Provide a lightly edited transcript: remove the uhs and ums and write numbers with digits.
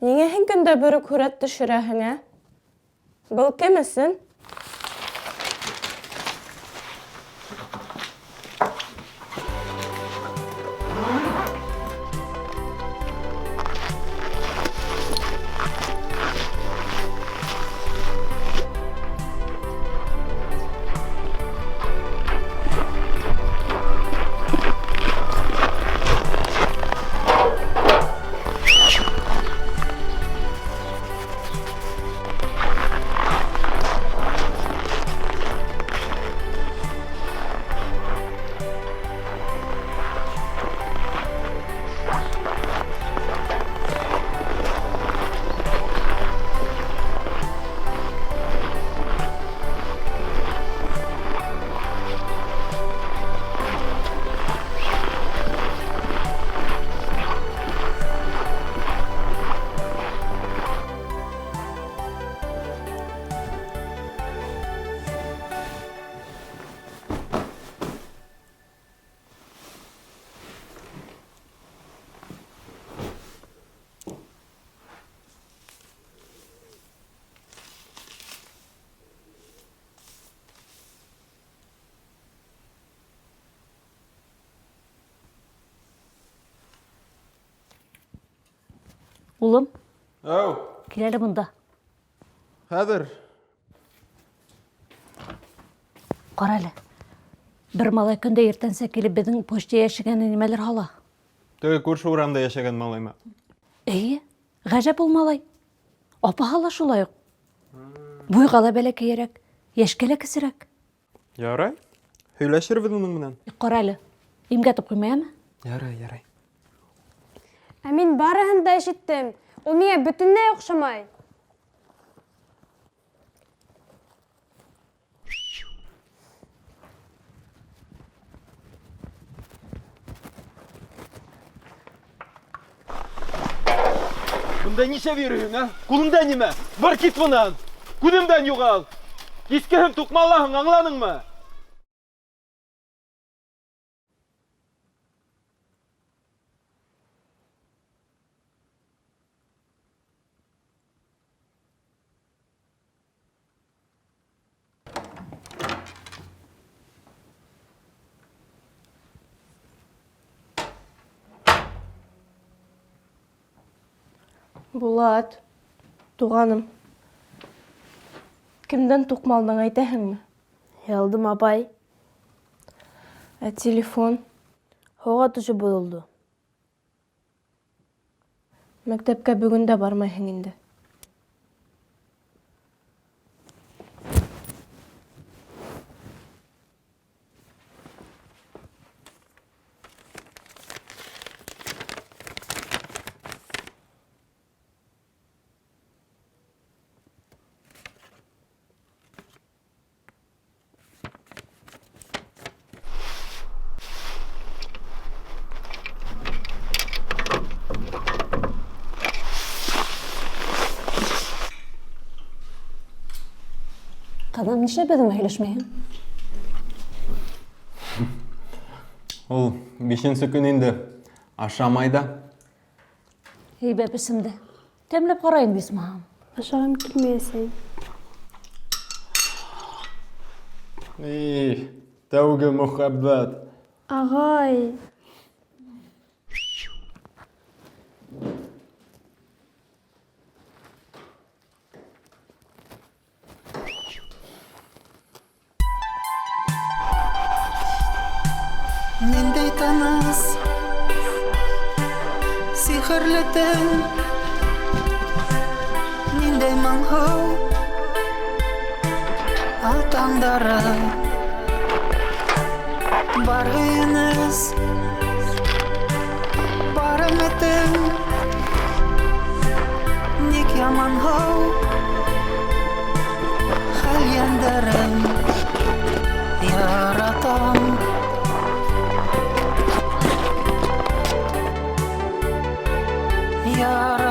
Ниңә һин көндә бер үк һүрәт төшөрәһең, ә? Был кем өсөн? Улым. Әү. Кил әле монда. Хәҙер. Ҡара әле. Бер малай көндә иртәнсә килеп беҙҙең почта ящигына нимәлер һала. Теге күрше урамда йәшәгән малаймы? Эйе, ғәжәп ул малай. Апаһы ла шулай уҡ. Буйға ла бәләкәйерәк, йәшкә лә кесерәк. Ярай. Һөйләшербеҙ уның менән. Ҡара әле, имгәтеп ҡуйма, яме? Ярай, ярай. Ә мин барыһын да ишеттем. Ул миңә бөтөнләй оҡшамай. Бында нишләп йөрөйһөң, ә? Ҡулыңда нимә? Бар кит бынан! Күҙемдән юғал! Кискеһен туҡмалаһың, аңланыңмы? Булат, туғаным, кемдән туҡмалдың әйтәһеңме? Ялдым, апай. Ә телефон? Һыуға төшөп боҙолдо. Мәктәпкә бөгөн дә бармайһың инде. Ҡыҙым, нишләп беҙҙең һөйләшмәйһең? Ул бишенсе көн инде ашамай да. Эй, бәпесемде. Тәмләп ҡара инде, исмаһам. Ашағым килмәй, әсәй. Эй, тәүге мөхәббәт. Ағай. Ниндәй тыныс, сихерле төн, ниндәй моңһоу ал таңдары, бар һөйөнөс, бар өмөтөң, ник яманһыу хәл йәндәрем, яратам. Яратам.